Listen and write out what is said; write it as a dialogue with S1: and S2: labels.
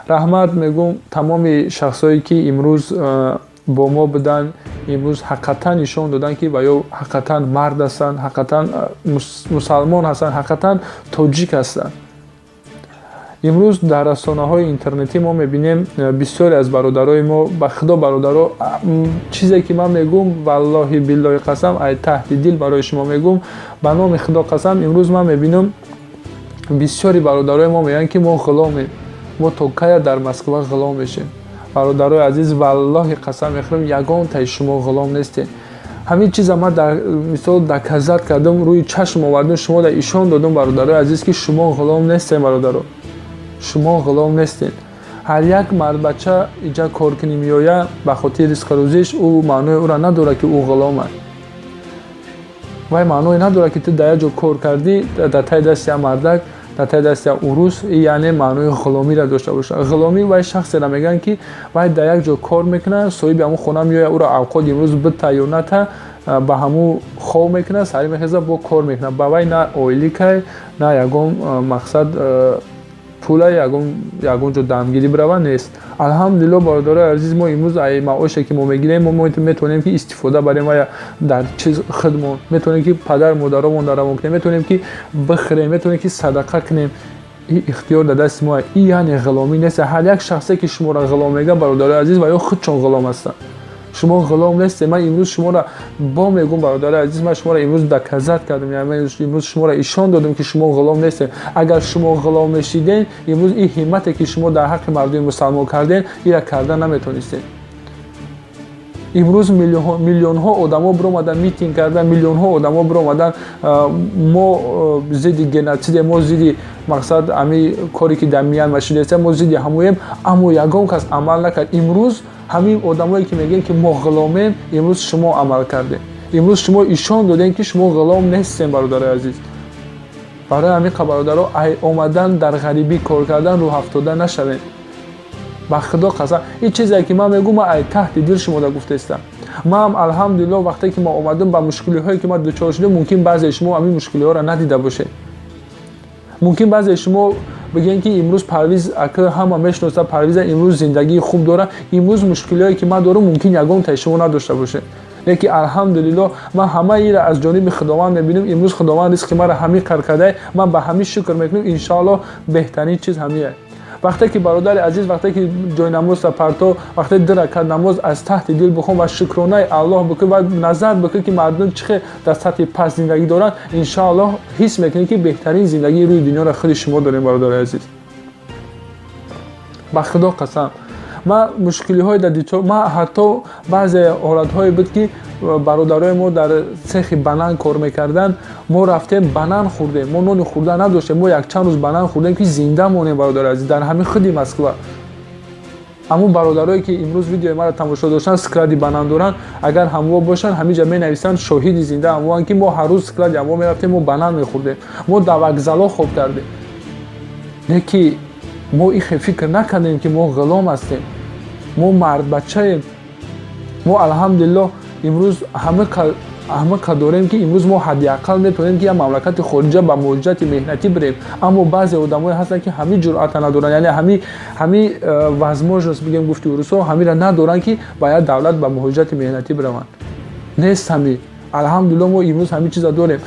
S1: Раҳмат мегӯм тамоми шахсое, ки имрӯз бо мо буданд, имрӯз ҳақиқатан нишон доданд, ки ва ё ҳақиқатан мард ҳастанд, ҳақиқатан мусалмон ҳастанд, ҳақиқатан тоҷик ҳастанд. Имрӯз дар расонаҳои интернетӣ мо мебинем, бисёре аз бародарои мо, ба худо, бародаро, чизе ки ман мегӯм, валлоҳи биллоҳи қасам, ай таҳти дил барои шумо мегӯм, ба номи Худо қасам, имрӯз ман мебинам, бисёри бародарои мо мегӯянд, ки мо ғуломем, мо то кая дар Москва ғулом мешем? Бародарои азиз, валлоҳи қасам мехӯрам, ягонтаи шумо ғулом нестед. Ҳамин чиза ман дар мисол доказать кардам, рӯи чашм овардам, шумо да ишон додам, бародарои азиз, ки шумо ғулом нестед. Бародаро, шумо ғулом нестед. Ҳар як мардбача иҷа кор кунӣ меоя ба хотири ризқу рӯзиш, ӯ маънои ӯра надорад, ки ӯ ғулом аст. Вай маъное надорад, ки ту дар як ҷо кор кардӣ, дар таи дасти як мардак, дар таи дасти як урус, яъне маънои ғуломиро дошта бошад. Ғуломӣ вай шахсеро мегӯянд, ки вай дар як ҷо кор мекунад, соҳиби ҳамун хона меояд, ӯро авқот имрӯз бита ё ната, ба ҳамун хоб мекунад, сари мехезад, бо кор мекунад. Ба вай на ойликай, на ягон мақсад пула, ягон ҷо дамгирӣ бирава нест. Алҳамдулилло, бародарои азиз, мо имрӯз ай маоше, ки мо мегирем, мо метавонем, ки истифода барем ва дар чиз худмон метавонем, ки падар модаромон равон кунем, метавонем, ки бихӯрем, метавонем, ки садақа кунем. И ихтиёр дар дасти мо. И яъне ғуломӣ нест. Ҳар як шахсе, ки шуморо ғулом мегӯяд, бародарои азиз, ва ё худшон ғулом ҳастанд. Шумо ғулом нестед. Ман имрӯз шуморо бо мегӯм, бародарои азиз, ман шуморо имрӯз доказать кардам, ман имрӯз шуморо ишон додам, ки шумо ғулом нестед. Агар шумо ғулом мешиден, имрӯз ин ҳиммате, ки шумо дар ҳаққи мардуми мусалмон кардем, ира карда наметонистед. Имрӯз миллионҳо одамо биромадан, митинг кардан, миллионҳо одамо биромадан, мо зидди геноциде, мо зидди мақсад ҳами коре, ки дар Миянма шудааст, мо зидди ҳамоем, аммо ягон кас амал накард. Имрӯз ҳамин одамое, ки мегӯянд, ки мо ғуломем, имрӯз шумо амал кардем, имрӯз шумо ишон додем, ки шумо ғулом нестем. Бародарои азиз, барои ҳамин бародаро, ай омадан дар ғарибӣ кор кардан рӯҳафтода нашавем. Ба Худо қасам, ин чизе, ки ман мегӯм, ман ай таҳти дил шумода гуфтаистам. Ман алҳамдулилло, вақте ки ма омадам, ба мушкилиҳое, ки ман дучор шудам, мумкин баъзеи шумо ҳамин мушкилиҳоро надида бошед. Мумкин баъзеи шумо бигӯем, ки имрӯз Парвиз ака ҳама мешиносад, Парвиза имрӯз зиндагии хуб дорад. Имрӯз мушкилиҳое, ки ман дорам, мумкин ягонтаи шумо надошта бошед. Лекин алҳамдулилло, ман ҳамаира аз ҷониби Худованд мебинам. Имрӯз Худованд ризқи маро ҳамин қар кардае, ман ба ҳамин шукр мекунам. Иншоалло, беҳтарин чиз ҳамие. Вақте ки, бародари азиз, вақте ки ҷойнамоза парто, вақте ду ракат намоз аз таҳти дил бихон ва шукронаи Аллоҳ бикун ва назар бикун, ки мардум чӣ хел дар сатҳи паст зиндагӣ доранд, иншоаллоҳ, ҳис мекунед, ки беҳтарин зиндагии рӯи дунёро худи шумо дорем. Бародари азиз, ба Худо қасам, ман мушкилиҳое дар дучор, ман ҳатто баъзе ҳолатҳое буд, ки бародарои мо дар цехи банан кор мекарданд, мо рафтем, банан хӯрдем, мо нони хӯрда надоштем, мо якчанд рӯз банан хӯрдем, ки зинда монем. Бародари азиз, дар ҳамин худи Москва ҳамун бародарое, ки имрӯз видеои маро тамошо доштанд, склади банан доранд, агар ҳамво бошанд, ҳаминҷа менависанд, шоҳиди зинда ҳамвоанд, ки мо ҳар рӯз склади ҳамво мерафтем, мо банан мехӯрдем, мо дар вокзалҳо хоб кардем. Леки мо ихе фикр накардем, ки мо ғулом ҳастем. Мо мардбачаем. Мо алҳамдулиллоҳ, имрӯз ҳама дорем, ки имрӯз мо ҳадди ақал метавонем, ки як мамлакати хориҷа ба муҳоҷирати меҳнатӣ бирем. Аммо баъзе одамое ҳастанд, ки ҳамин ҷуръата надоранд, яъне ҳами возможность, бигем, гуфти урусҳо, ҳамира надоранд, ки ба як давлат ба муҳоҷирати меҳнатӣ бираванд. Нест ҳами. Алҳамдулилло, мо имрӯз ҳамин чиза дорем.